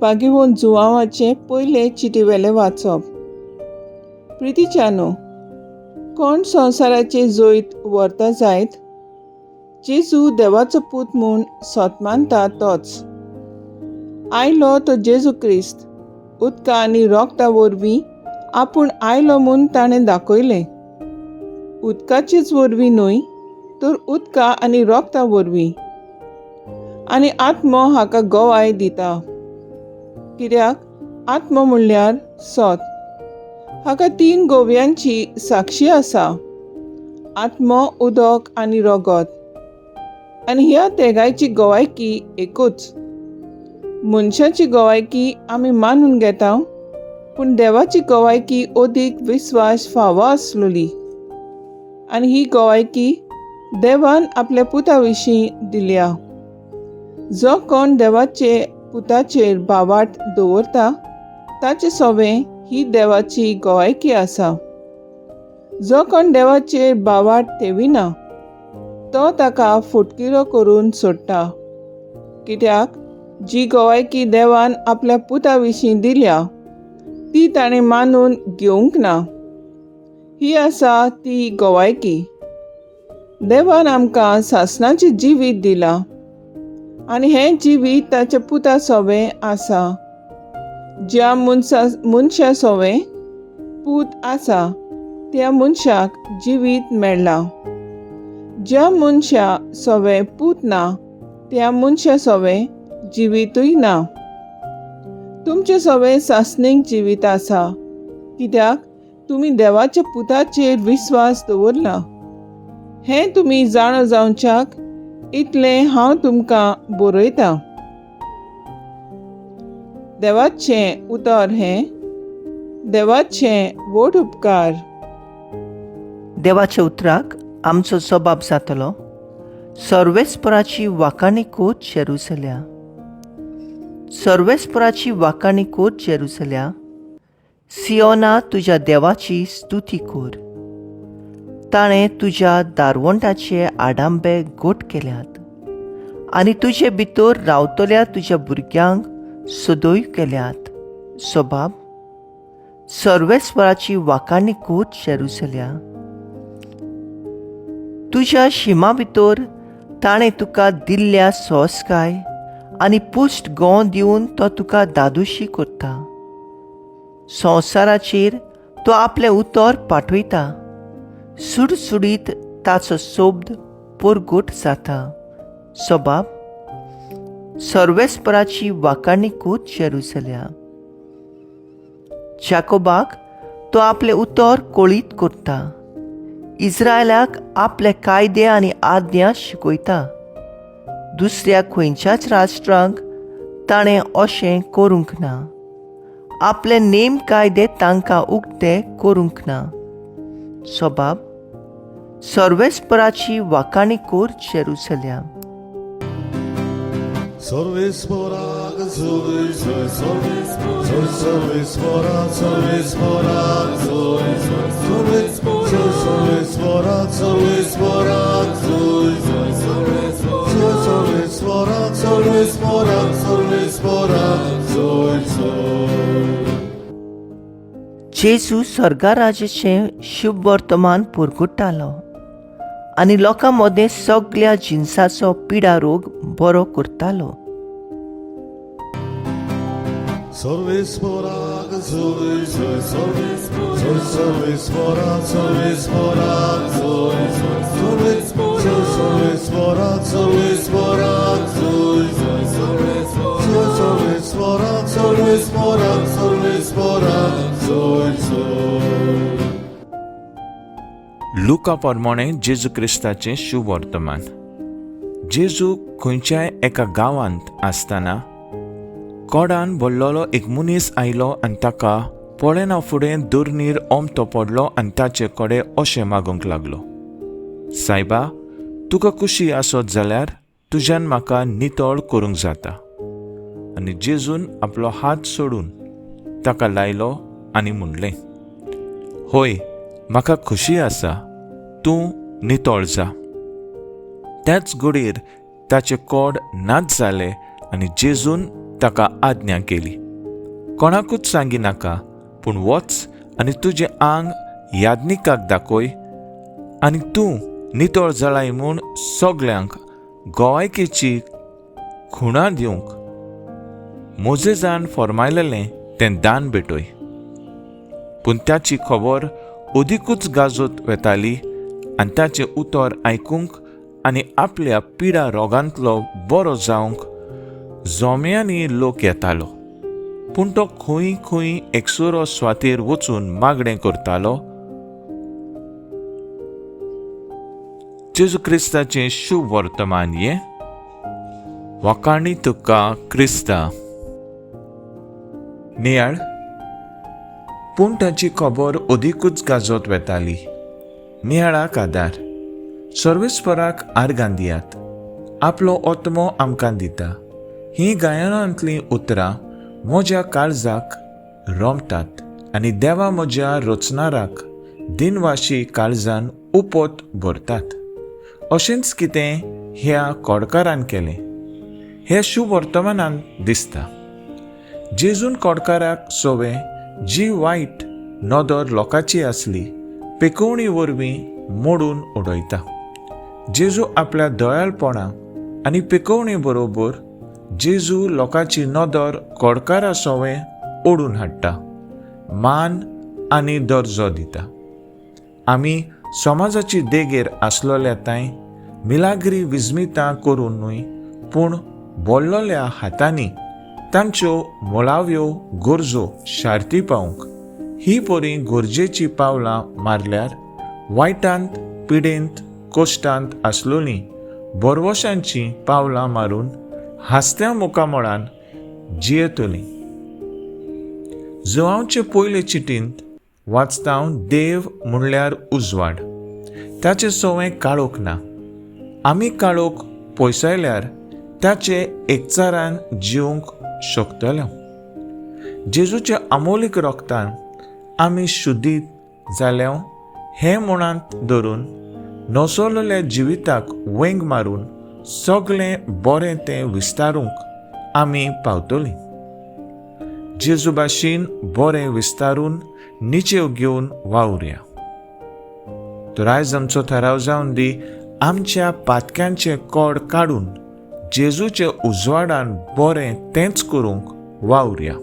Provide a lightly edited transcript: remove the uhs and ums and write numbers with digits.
भाग्यवंत जुवांवाचें पयलें चिटीवेलें वाचप. प्रितीच्यानो, कोण संवसाराचें जैत व्हरता जायत? जेजू देवाचो पूत म्हूण सोत मानता तोच. आयलो तो जेजू क्रिस्त उदका आनी रोगता वरवीं आपूण आयलो म्हूण ताणें दाखयलें. उदकाचेच वरवीं न्हय तर उदका आनी रोगता वरवीं. आनी आत्मो हाका गवाय दिता, कित्याक आत्मो म्हणल्यार सोत. हाका तीन गोव्यांची साक्षी आसा, आत्मो, उदक आनी रोगत. आनी ह्या तेगायची गवायकी एकूच. मनशाची गवायकी आमी मानून घेता, पूण देवाची गवायकी अदीक विस्वास फावो आसलेली. आनी ही गवायकी देवान आपल्या पुता विशीं दिल्या. जो कोण देवाचे पुताचेर भावार्थ दवरता ताचे सोवें ही देवाची गवायकी आसा. जो कोण देवाचेर भावार्थ ठेविना तो ताका फटकिरो करून सोडटा, कित्याक जी गवायकी देवान आपल्या पुता विशीं दिल्या ती ताणें मानून घेवंक ना. ही आसा ती गवायकी, देवान आमकां सासणाचें जिवीत दिलां आनी हें जिवीत ताच्या पुता सोवें आसा. ज्या मनशा सोवें पूत आसा त्या मनशाक जिवीत मेळ्ळां. ज्या मनशा सोवें पूत ना त्या मनशा सोवें जिवीतूय ना. तुमचें सोवें सासणीक जिवीत आसा, कित्याक तुमी देवाच्या पुताचेर विस्वास दवरला. हें तुमी जाणा जावच्याक इतलें हांव तुमकां बरयतां. देवाचें उतर हें. देवाचें व्हड उपकार. देवाच्या उतराक आमचो जबाब जातलो. सर्वेस्पराची वाखाणी कोत जेरुसल्या, सर्वेस्पराची वाखाणी कोत जेरुसल्या. सियोना तुज्या देवाची स्तुती कर. ताणें तुज्या दारवंटाचे आडांबे गोट केल्यात आनी तुजे भितर रावतल्या तुज्या भुरग्यांक सदोय केल्यात. सबाब सर्वेस्वराची वाखाणी कोत जेरुसल्या. तुज्या शिमा भितर ताणें तुका दिल्ल्या सोसकाय आनी पुश्ट गोंव दिवन तो तुका दादोशी करता. संवसाराचेर तो आपलें उतर पाठयता, सुडसुडीत ताचो शब्द परगट जाता. सबाब सर्वेस्पराची वाखाणी कोत जेरुसल्या. जाकोबाक तो आपलें उतर कळीत करता, इस्रायलाक आपले कायदे आनी आज्ञा शिकयता. दुसऱ्या खंयच्याच राष्ट्रांक ताणें अशें करूंक ना, आपले नेम कायदे तांकां उक्ते करूंक ना. सबाब सर्वेस्पराची वाखाणी कोर जेरुसल्या. सर्वेस्पराक जय जय जय सर्वेस्पराक सर्वेस्पराक जय जय जय सर्वेस्पराक सर्वेस्पराक जय जय जय सर्वेस्पराक सर्वेस्पराक सर्वेस्पराक जय जय. जेजू स्वर्गाराजाचें शुभ वर्तमान पुरगुट्टालो आनी लोकां मदें सगल्या जिनसाचो पिडा रोग बरो करतालो. सर्वेस्पराक जय जय जय सर्वेस्पराक सर्वेस्पराक जय जय जय सर्वेस्पराक सर्वेस्पराक जय जय जय सर्वेस्पराक सर्वेस्पराक सर्वेस्पराक जय जय. लुका प्रमाणे जेजू क्रिस्ताचें शुभवर्तमान. जेजू खंयच्याय एका गांवांत आसतना कोडान भरलेलो एक मनीस आयलो आनी ताका पळयना फुडें दुर्नीर ओमतो पडलो आनी ताचे कडेन अशें मागूंक लागलो, सायबा, तुका खुशी आसत जाल्यार तुज्यान म्हाका नितळ करूंक जाता. आनी जेजून आपलो हात सोडून ताका लायलो आनी म्हणलें, होय, म्हाका खुशी आसा, तूं नितळ जा. त्याच घडयेर ताचे कोड नाच जाले आनी जेजून ताका आज्ञा केली, कोणाकूच सांगी नाका, पूण वच आनी तुजें आंग याज्ञिकाक दाखय आनी तूं नितळ जालाय म्हूण सगल्यांक गोवायकेची खुणा दिवंक मोजेजान फॉर्मायलेलें तें दान भेटय. पूण ताची खबर अदिकूच गाजत वेताली आनी ताचें उतर आयकूंक आनी आपल्या पिडा रोगांतलो बरो जावंक जोम्यांनी लोक येतालो. पूण तो खंय खंय एकसुरो स्वातेर वचून मागणें करतालो. जेजू क्रिस्ताचें शुभ वर्तमान हें. वाखाणी तुका क्रिस्ता. नियाळ. पूण ताची खबर अदिकूच गाजत वेताली. नियाळाक आदार. सर्वेस्पराक आर्गां दियात, आपलो आत्मो आमकां दिता. हीं गायनांतलीं उतरां म्हज्या काळजाक रोमतात आनी देवा म्हज्या रचनाराक दिनवाशी काळजान उपत भरतात. अशेंच कितें ह्या कोडकारान केलें हें शुभ वर्तमानान दिसता. जेजून कोडकाराक सोवे जी वायट नदर लोकांची आसली पेकोवणी वरवीं मोडून उडयता. जेजू आपल्या दयाळपणा आनी पेकोवणे बरोबर जेजू लोकांची नदर कोडकारा सोवे ओडून हाडटा, मान आनी दर्जो दिता. आमी समाजाची देगेर आसलोल्या तांय मिलाग्री विस्मितां करून न्हय, पूण बोल्लोल्या हातांनी तांच्यो मुळाव्यो गरजो शार्ती पावंक ही परी गरजेचीं पावलां मारल्यार वायटांत, पिडेंत, कश्टांत आसलोलीं बरवशांचीं पावलां मारून हांसत्या मुखामळान जियेतलीं. जुवांवचे पयले चिटींत वाचता हांव, देव म्हणल्यार उजवाड, ताचें सवंय काळोख ना. आमी काळोख पयसायल्यार ताचे एकचारान जिवंक शकतले. जेजूच्या अमोलीक रोगतान आमी शुद्धीत जाल्या हें मुणांत धरून नसोलेल्या जिविताक वेंग मारून सगळें बरें तें विस्तारूंक आमी पावतलीं. जेजू भाशेन बरें विस्तारून निचेव घेवन वावुरया. तर आयज आमचो थाराव जावन दी, आमच्या पातक्यांचें कोड काडून जेजूच्या उजवाडान बरें तेंच करूंक वावुरया.